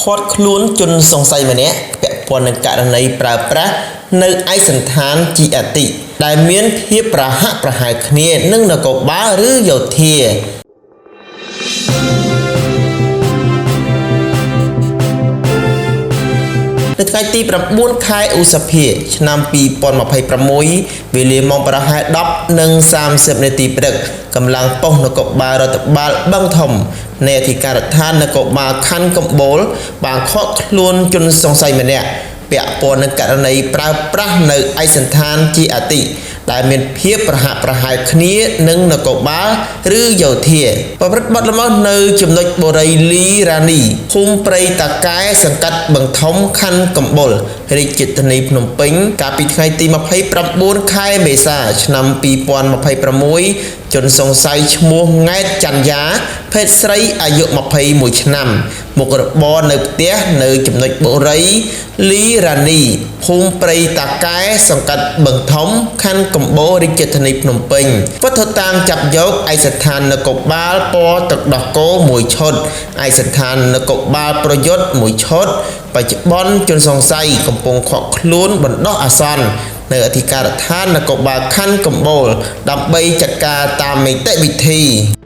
ឃាត់ខ្លួនជនសង្ស័យម្នាក់ពាក់ព័ន្ធនឹងករណីប្រើប្រាស់នៅឯកសណ្ឋានជាអតិដែលមានភាពប្រហាក់ប្រហែលគ្នានឹងនគរបាលឬយោធា នៅថ្ងៃទី9ខែឧសភា ឆ្នាំ2026វេលាម៉ោងប្រហែល10:30នាទីព្រឹកកម្លាំងប៉ុស្តិ៍នគរបាលរដ្ឋបាលបឹងធំនៃអធិការដ្ឋាននគរបាលខណ្ឌកំបូល បានឃាត់ខ្លួនជនសង្ស័យម្នាក់ពាក់ព័ន្ធនឹងករណីប្រើប្រាស់នៅឯកសណ្ឋានជាអតិដែលមានភាពប្រហាក់ប្រហែលគ្នានឹងនគរបាលឬយោធាប្រព្រឹត្តបទល្មើសនៅចំណុចបូរីលីរ៉ានីភូមិព្រៃតាកែសង្កាត់បឹងធំខណ្ឌកំបុលរាជធានីភ្នំពេញកាលពីថ្ងៃទី29ខែមេសាឆ្នាំ2026ជនសង្ស័យឈ្មោះង៉ែតចន្យាភេទស្រីអាយុ21ឆ្នាំមុខរបរនៅផ្ទះនៅចំណុចបុរីលីរ៉ានីភូមិព្រៃតាកែសង្កាត់បឹងធំខណ្ឌកំបូររាជធានីភ្នំពេញវត្ថុតាងចាប់យកឯកសណ្ឋាននគរបាលពណ៌ទឹកដោះគោមួយឈុតឯកសណ្ឋាននគរបាលប្រយុទ្ធមួយឈុតបច្ចុប្បន្នជនសង្ស័យកំពុងខកខ្លួនបណ្ដោះអាសន្ននៅអធិការដ្ឋាននគរបាលខណ្ឌកំបូលដើម្បីចាត់ការតាមនីតិវិធី។